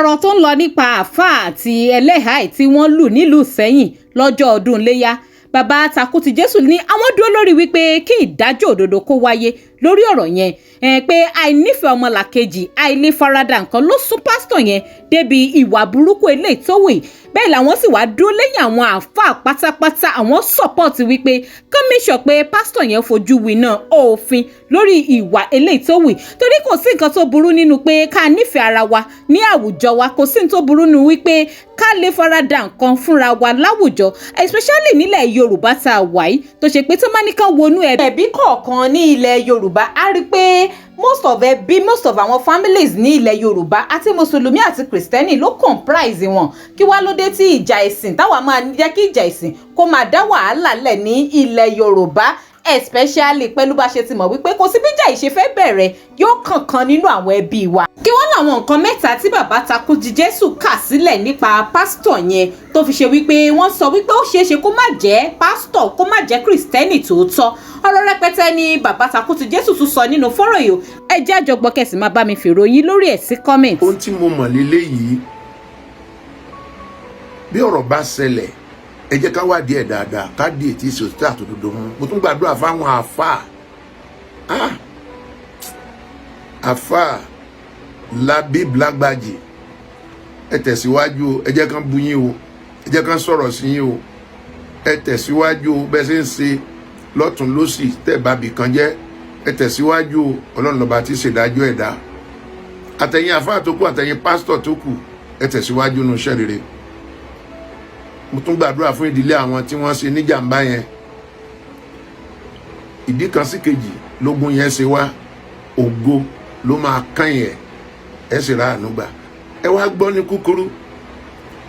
Ọ̀rọ̀ tó ń lọ nípa àáfàá àti ẹlẹ́hàá ẹ̀ tí wọ́n lù nílùú Ìsẹ́yìn lọ́jọ́ ọdún iléyà, bàbá takú ti Jésù ní àwọn dúró lórí wípé kí ìdájọ́ òdodo kó wáyé lórí ọ̀rọ̀ yẹn, pé àìnífẹ̀ẹ́ ọmọlàkejì, àìlèfaradà nǹkan ló sún pásítọ̀ yẹn débi ìwà burúkú eléyìí tó wù. Bẹ́ẹ̀ làwọn sì wá dúró lẹ́yìn àwọn àáfàá pátápátá. Àwọn support wípé kán make sure pé pásítọ̀ yẹn fojú winá òfin lórí ìwà eléyìí tó wù, torí kò sí nǹkan tó burú nínú pé ká nífẹ̀ẹ́ ara wa ní àwùjọ wa. Kò sí nǹkan tó burú nínú wípé ká lè farada nǹkan fúnra wa láwùjọ, especially nílẹ̀ Yorùbá tá a wà yìí, tó ṣe pé tó máa ní kán wọnú ẹbí kọ̀ọ̀kan ní ilẹ̀ Yorùbá, á rí i pé most of ẹbí, most of àwọn families ní ilẹ̀ Yorùbá, àti Mùsùlùmí àti Kìrìsìtẹ́nì ló comprise wọn. Kí wá ló dé tí ìjà ẹ̀sìn táwa máa jẹ́ kí ìjà ẹ̀sìn kó máa dá wàhálà lẹ̀ ní ilẹ̀ Yorùbá, especially pẹ̀lú bá ṣe ti mọ̀ wípé kò sí bíjà ìṣe fẹ́ bẹ̀rẹ̀, yóò kankan nínú àwọn ẹbí wa? Kí wọ́n làwọn nǹkan mẹ́ta tí bàbá takú jí Jésù kà sílẹ̀ nípa pásítọ̀ yẹn tó fi ṣe wípé wọ́n sọ wípé ó ṣeé ṣe kó má jẹ́ pásítọ̀, kó má jẹ́ Kìrìsìtẹ́nì tòótọ́? Ọ̀rọ̀ rẹpẹtẹ ni bàbá takú ti Jésù tún sọ nínú fọ́rọ̀ yìí. Ẹ jẹ́ àjọgbọ́, kẹsì máa bá mi fèrò yín lórí ẹ̀ sí comment. Ohun tí mo mọ̀ léléyìí, bí ọ̀rọ̀ bá ṣẹlẹ̀, ẹ jẹ́ ká wádìí ẹ̀ dáadáa, ká di ètí ìṣòtítọ́ àtòdodo mú. Mo tún gbàdúrà fáwọn àáfàá, àáfàá Labib Lágbàjì, ẹ tẹ̀síwájú o. Ẹ jẹ́ kán bu yín o, ẹ jẹ́ kán sọ̀rọ̀ sí yín o. Ẹ tẹ̀síwájú o. Bẹ́ẹ̀ ṣe ń ṣe lọ́tún lọ́sì tẹ̀ bá bì kan jẹ́, ẹ tẹ̀síwájú o. Ọlọ́run lọ́ba tí ṣèdájọ́ ẹ̀dá. Àtẹ̀yìn àáfàá tó kù, àtẹ̀yìn pásítọ̀ tó kù, ẹ tẹ̀síwájú nínú iṣẹ́ rere. Mo tún gbàdúrà fún ìdílé àwọn tí wọ́n ṣe níjàmbá yẹn. Ìdí kan sí kejì lógún yẹn ṣe wá, ògo ló máa kàn yẹn, ẹ sì ra àánú gbà. Ẹ wá gbọ́ ní kúkúrú,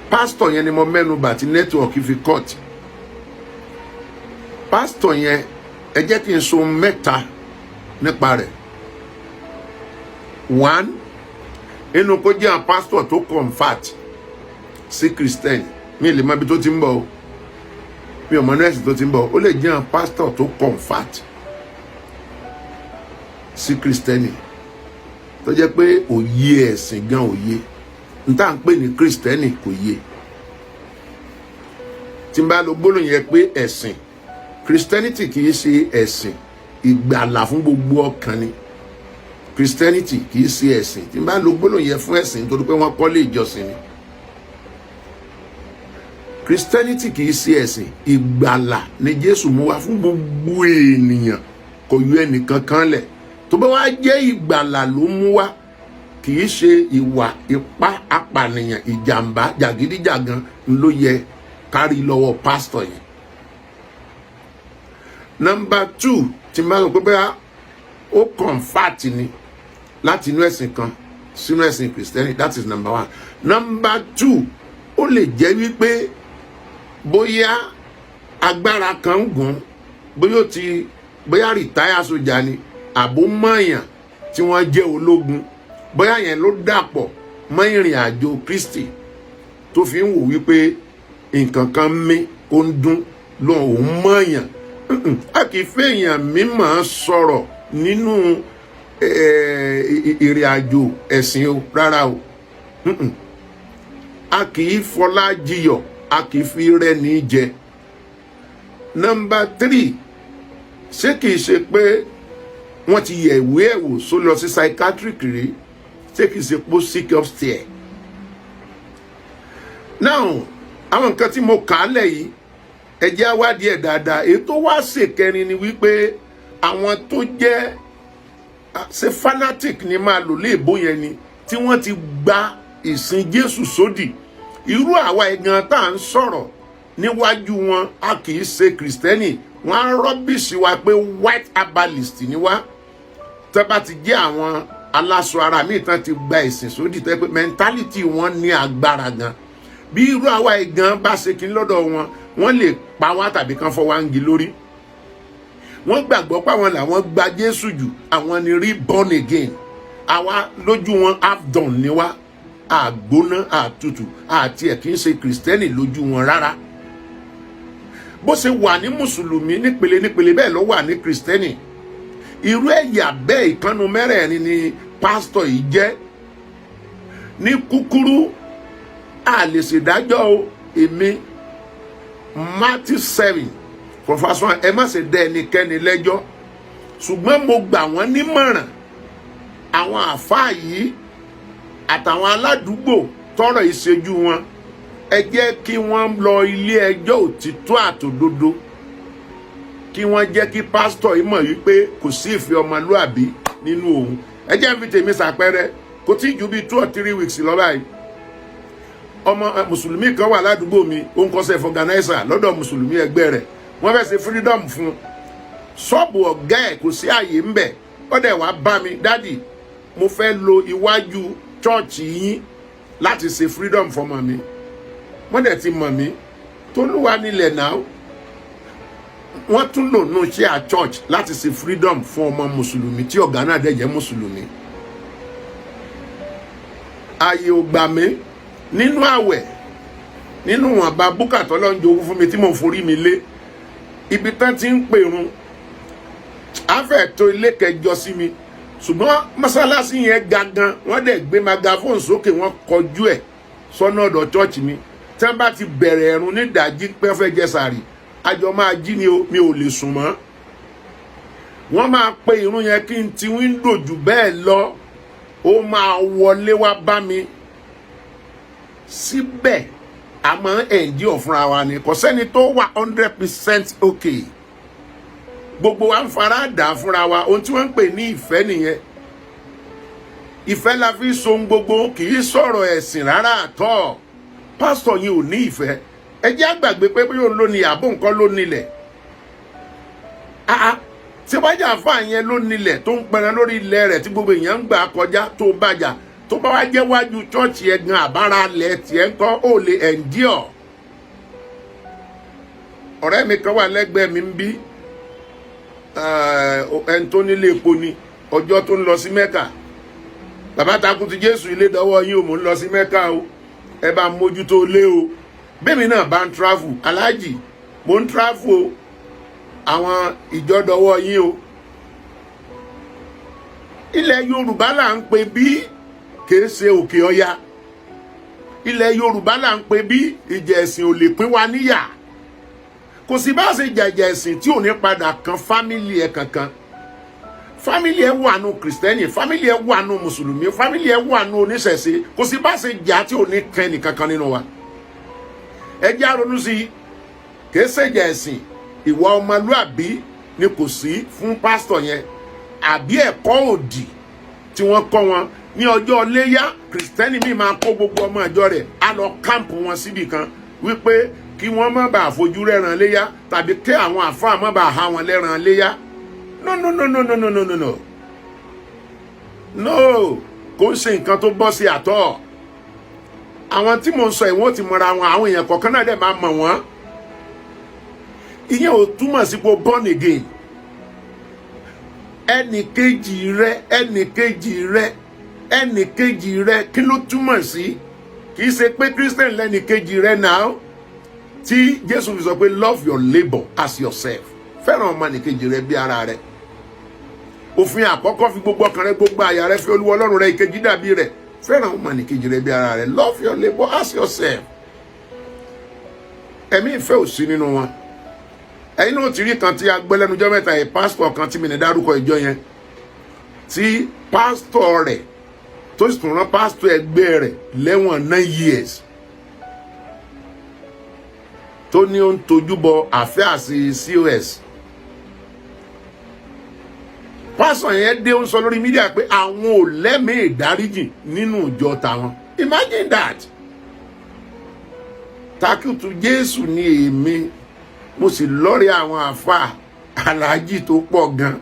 pásítọ̀ yẹn ni mo mẹ́nu bà tí network fi cut. Pásítọ̀ yẹn, ẹ jẹ́ kí n sọ mẹ́ta nípa rẹ̀. One, inú kó jẹ́ àwọn pásítọ̀ tó convert sí Christian. Mi lè mọ ibi tó ti ń bọ̀ o, mi ò mọ nọ́ọ̀sì tó ti ń bọ̀. Ó lè jẹ́ àwọn pásítọ̀ tó convert sí Christian, tó jẹ́ pé òye ẹ̀sìn gan, òye n tá à ń pè ní Christian kò yé. Tí n bá lo gbólóhùn yẹn pé ẹ̀sìn Christianity, kì í ṣe ẹ̀sìn, ìgbàlà fún gbogbo ọkàn ni. Christianity kì í ṣe ẹ̀sìn. Tí n bá lo gbólóhùn yẹn fún ẹ̀sìn, nítorí pé wọ́n kọ́lé ìjọsìn ni. Christianity kì í ṣe ẹ̀sìn, ìgbàlà ni Jésù mú wá fún gbogbo ènìyàn, kò yọ ẹnìkan kan lẹ̀. Tó bá wá jẹ́ ìgbàlà ló mú wá, kì í ṣe ìwà ipá, apànìyàn, ìjàmbá, jàgídíjàgan ló yẹ kárí lọ́wọ́ pásítọ̀ yẹn. Number two, tí n bá sọ pé bẹ́ẹ̀ ó convert ni láti inú ẹ̀sìn kan sínú ẹ̀sìn Kìrìsìtẹ́nì, that is number one. Number two, ó lè jẹ́ wípé bóyá agbára kan ń gùn, bóyá ó ti bóyá retire sójà ni, àbó mọ̀ọ́yàn tí wọ́n jẹ́ ológun, bóyá yẹn ló dàpọ̀ mọ́ ìrìn àjò Kristi tó fi ń wò wípé nǹkan kan mí, ó ń dún lóun, òun mọ̀ọ́yàn. A kì í fẹ́yàn mímọ̀ sọ̀rọ̀ nínú ìrìn àjò ẹ̀sìn o, rárá o. A kì í fọlá jiyọ̀, a kì í fi rẹ́ni jẹ. Number three, ṣé kìí ṣe pé wọ́n ti yẹ̀ ìwé ẹ̀ wò, só lọ sí psychiatric rí? Ṣé kìí ṣe pé ó sick upstairs? Now, àwọn nǹkan tí mo kà á lẹ̀ yìí, ẹ jẹ́ á wádìí ẹ̀ dáadáa. Èyí tó wá ṣèkẹrin ni wípé àwọn tó jẹ́, ṣe fanatic ni máa lò léèbó yẹn ni, tí wọ́n ti gba ìsìn Jésù sódì, irú àwa ẹ̀gan tá à ń sọ̀rọ̀ níwájú wọn, a kì í ṣe Kìrìsìtẹ́nì, wọ́n á rubbish wa pé white herbalist ni wá. Tẹ́ bá ti jẹ́ àwọn aláṣọ ara míì tán ti gba ìsìn sódì, tẹ́ pé mentality wọn ní agbára gan, bí irú àwa ẹ̀gan bá ṣe kí lọ́dọ̀ wọn, wọ́n lè pa wá tàbí kán fọ́ wá ń gi lórí. Wọ́n gbàgbọ́ pé àwọn làwọn gba Jésù jù, àwọn ni rí born again. Àwa lójú wọn, half done ni wá, àgbóná àtutù àti ẹ̀ kì í ṣe Kìrìsìtẹ́nì lójú wọn rárá. Bó ṣe wà ní Mùsùlùmí nípele nípele, bẹ́ẹ̀ ló wà ní Kìrìsìtẹ́nì. Irú ẹ̀yà bẹ́ẹ̀, ìkànnù mẹ́rẹ̀ẹ̀rin ni pásítọ̀ yìí jẹ́. Ní kúkúrú, a lè ṣèdájọ́ o. Èmi, Matthew 7 from verse 1, ẹ má ṣe dá ẹnikẹ́ni lẹ́jọ́, ṣùgbọ́n mo gbà wọ́n nímọ̀ràn, àwọn àáfàá yìí àtàwọn aládùúgbò tọrọ ìṣẹ́jú wọn, ẹ jẹ́ kí wọ́n lọ ilé ẹjọ́ òtítọ́ àtòdodo, kí wọ́n jẹ́ kí pásítọ̀ yìí mọ̀ wípé kò sí ìfẹ́ ọmọlúàbí nínú òun. Ẹ jẹ́ n fi tèmi ṣàpẹẹrẹ. Kò tí ì ju bíi 2 or 3 weeks lọ báyìí, ọmọ mùsùlùmí kan wà ládùúgbò mi, ó ń kọ́ṣẹ́ vulcanizer lọ́dọ̀ mùsùlùmí ẹgbẹ́ rẹ̀. Wọ́n fẹ́ ṣe freedom fún un, ṣọ́ọ̀bù ọ̀gá ẹ̀ kò sí àyè ń bẹ̀. Ó dẹ̀ wá bá mi, "Daddy, mo fẹ́ lo iwájú chọ́ọ̀chì yín láti ṣe freedom fọmọ mi." Wọ́n dẹ̀ ti mọ̀ mí, tolúwa nílẹ̀ náà. Wọ́n tún lò nù ṣe à church láti ṣe freedom fún ọmọ mùsùlùmí tí ọ̀gá náà dẹ̀ jẹ́ mùsùlùmí. Ààyè ò gbà mí nínú àwẹ̀, nínú wọ̀nba búkà tọ́lọ́ ń jogún fún mi tí mò ń forí mi lé, ibi tán ti ń pèrun á fẹ́ tó ilé kẹjọ sí mi, ṣùgbọ́n mọ́sálásí yẹn gangan, wọ́n dẹ̀ gbé megaphone sókè, wọ́n kọjú ẹ̀ sọ́nà ọ̀dọ̀ church mi. Tí wọ́n bá ti bẹ̀rẹ̀ ẹ̀rùn nídàájí pé wọ́n fẹ́ jẹ sàárì, àjọ máa jí ni o. Mi ò lè sùn mọ́. Wọ́n máa pe irun yẹn kí n ti window jù bẹ́ẹ̀ lọ, ó máa wọlé wá bá mi síbẹ̀. A máa ń endure fúnra wa ni. Kò sẹ́ni tó wà 100% okay. Gbogbo wa ń fara dà fúnra wa. Ohun tí wọ́n ń pè ní ìfẹ́ nìyẹn. Ìfẹ́ la fi so ohun gbogbo, kì í sọ̀rọ̀ ẹ̀sìn rárá àtọ́. Pásítọ̀ yìí ò ní ìfẹ́. Ẹ jẹ́ àgbàgbé pé bí òun ló ní àbó nǹkan ló nílẹ̀. Ah, tí wájà fà yẹn ló nílẹ̀ tó ń pẹran lórí ilẹ̀ rẹ̀ tí gbogbo èèyàn ń gbà kọjá tó bàjá, tó bá wá jẹ́ wájú chọ́ọ̀chì ẹ̀ gan àbára lẹ̀ tiẹ̀ ń kọ́, ó lè endure. Ọ̀rẹ́ mi kan wà lẹ́gbẹ̀ẹ́ mi ń bí, ẹni tó nílé epo ni. Ọjọ́ tó ń lọ sí Mẹ́kà, "Bàbá takú ti Jésù, ilé dọwọ́ yín o, mò ń lọ sí Mẹ́kà o, ẹ bá mójútó lé o." Bẹ́ẹ̀mi náà bá ń travel, "Aláàjì, mò ń travel o, àwọn ìjọ dọwọ́ yín o." Ilẹ̀ Yorùbá là ń pè bí, kìí ṣe òkè ọya. Ilẹ̀ Yorùbá là ń pè bí. Ìjà ẹ̀sìn ò lè pín wa níyà. Kò sí bá ṣe jàjà ẹ̀sìn tí ò ní padà kan family ẹ̀ kankan. Family ẹ̀ wà nù Christian, family ẹ̀ wà nù mùsùlùmí, family ẹ̀ wà nù oníṣẹ̀ṣe. Kò sí bá ṣe jà tí ò ní kan ẹnìkankan nínú wa. Ẹ jẹ́ á ronú sí i. Kìí ṣèjà ẹ̀sìn, ìwà ọmọlúàbí ni kò sí fún pásítọ̀ yẹn, àbí ẹ̀kọ́ òdì tí wọ́n kọ́ wọn. Ní ọjọ́ léyà, Christian mi máa kó gbogbo ọmọ ìjọ rẹ̀, á lọ camp wọn síbì kan wípé kí wọ́n má bàa fojú rẹ̀ràn léyà, tàbí kí àwọn àfáà má bàa há wọn lẹ́ràn léyà. No, no, no, no, no, no, no, no, no, no. Kò ń ṣe nǹkan tó bọ́ sí àtọ́. Àwọn tí mò ń sọ ìwọ́n ti mọra wọn. Àwọn èèyàn kọ̀ọ̀kan náà dẹ̀ máa mọ̀ wọ́n. Ìyẹn ò túmọ̀ sí pé born again. Ẹnì kejì rẹ, ẹnì kejì rẹ, ẹnì kejì rẹ, kí ló túmọ̀ sí? Kì í ṣe pé Christian lẹ́nì kejì rẹ náà tí Jésù fi sọ pé, "Love your neighbor as yourself." Fẹ́ràn ọmọnìkejì rẹ bí ara rẹ. Òfin àkọ́kọ́, fi gbogbo ọkàn rẹ, gbogbo àyà rẹ fi Olúwa Ọlọ́run rẹ. Ìkejì dàbí rẹ, fẹ́ràn ọmọnìkejì rẹ bí ara rẹ. Love your neighbor as yourself. Ẹ̀mí ìfẹ́ ò sí nínú wọn. Ẹ̀yin náà ti rí kan tí a gbọ́ lẹ́nujọ́ mẹ́ta yìí, pásítọ̀ kan tí mi ní dárúkọ ìjọ yẹn, tí pásítọ̀ rẹ̀ tó sì tún rán pásítọ̀ ẹgbẹ́ rẹ̀ lẹ́wọ̀n 9 years, tó ní ó ń tojú bọ àfẹ́ àti COS. Pásítọ̀ yẹn dé, ó ń sọ lórí media pé àwọn ò lẹ́mìí ìdáríjì nínú ìjọ tàwọn. Imagine that. Takutu Jésù ní èmi, mo sì lọ́rẹ̀ẹ́ àwọn àfa aláàjì tó pọ̀ gan.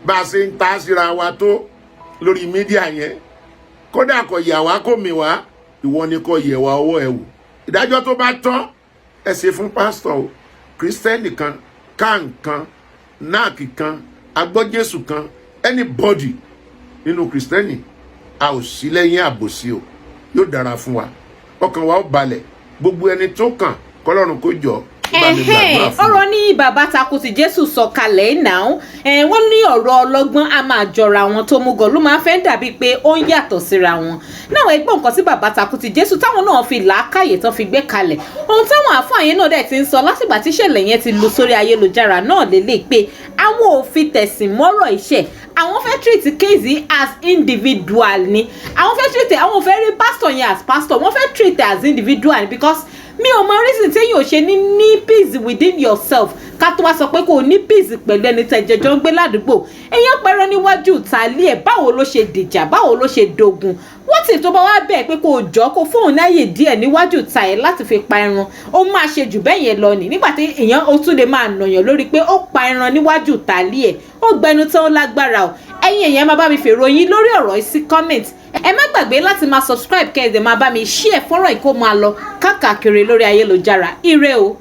Bá a ṣe ń ta síra wa tó lórí media yẹn, kódà kò yà wá, kò mì wá. Ìwọ ni kò yẹ̀ wá ọwọ́ ẹ̀ wò. Ìdájọ́ tó bá tọ́, ẹ ṣe fún pásítọ̀ o. Christian kan, kan kan, náàkì kan, agbọ́jésù kan, anybody nínú Christian, a ò sí lẹ́yìn àbòsí o. Yóò dára fún wa, ọkàn wa ó balẹ̀. Gbogbo ẹni tó kàn, kọlọ́run kó jọ. bá mi gbàdúrà fún. Ọ̀rọ̀ ní bàbá takú ti Jésù sọ kalẹ̀ náà. Wọ́n ní ọ̀rọ̀ ọlọ́gbọ́n a máa jọra wọn, tó mú gan ló máa fẹ́ dàbí pé ó ń yàtọ̀ síra wọn náà. Ẹgbọ́n nǹkan tí bàbá takú ti Jésù táwọn náà fi làákàyè tán fi gbé kalẹ̀, ohun táwọn àáfàá yẹn náà dẹ̀ ti ń sọ látìgbà tí ìṣẹ̀lẹ̀ yẹn ti lu sórí ayélujára náà lélẹ̀, pé àwọn ò fi tẹ̀sìn mọ́rọ̀ iṣẹ́, àwọn fẹ́ treat case as individual ni. Àwọn fẹ́ treat, àwọn ò fẹ́ rí pastor yẹn as pastor, wọ́n fẹ́ treat as individual, because mi ò mọ reason téèyàn ò ṣe ní peace within yourself, ká tó wá sọ pé kò ní peace pẹ̀lú ẹni tẹ́ jọjọ́ ń gbé ládùúgbò. Èèyàn pẹ̀rọ níwájú ìtàlẹ́ ẹ̀, báwo ló ṣe dìjà? Báwo ló ṣe dogun? What if tó bá wá bẹ́ẹ̀ pé kò jọ́ kó fóun láyè díẹ̀ níwájú ìta ẹ̀ láti fi pa ẹran, ó máa ṣe jù bẹ́ẹ̀ yẹn lọ nì. Nígbà tí èèyàn ó tún lè máa nàyàn lórí pé ó pa ẹran níwájú ìtàlẹ́ ẹ̀, ó gbẹnu tán, ó lágbára o. Ẹ̀yin èèyàn, máa bá mi fèrò yín lórí ọ̀rọ̀ yìí sí comment. Ẹ má gbàgbé láti máa subscribe, kẹ́ ẹ dẹ̀ máa bá mi share fọ́nrán yìí kó máa lọ káàkiri lórí ayélujára. Ire o.